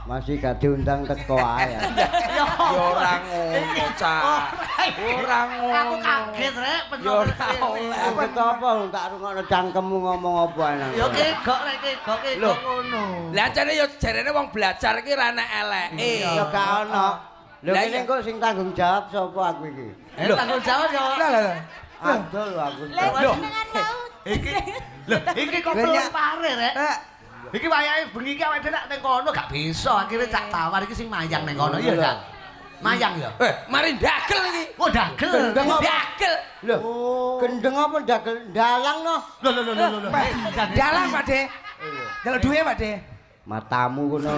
Masih gak diundang teko ae. Ya ora ngono, Cak. Ora ngono. Aku kaget rek Ya ora oleh. Aku apa tak rungokno cangkemmu ngomong apa nang. Ya kegok rek kegok kegok ngono. Lah jane ya jarene wong belajar ki ra enek eleke. Ya gak ono. Lho Lah kene iya. kok sing tanggung jawab sapa aku iki? Eh tanggung jawab ya. Lah lah lah. Adol aku. Lah jenengan mau. Iki lho iki kok Lah, nyak. pare rek. Eh, Iki wayahe bengi iki awake dhewe nak ning kono gak bisa. Akhire Cak Tawar iki sing mayang ning kono iya Cak. Mayang ya. Eh, mari ndagel iki. Oh dagel. Gendeng apa? Ndagel. Lho, gendeng apa dagel dalang no? Lho lho lho lho lho. Dalang Pak De. Jaluk duwe Pak De. Matamu kono.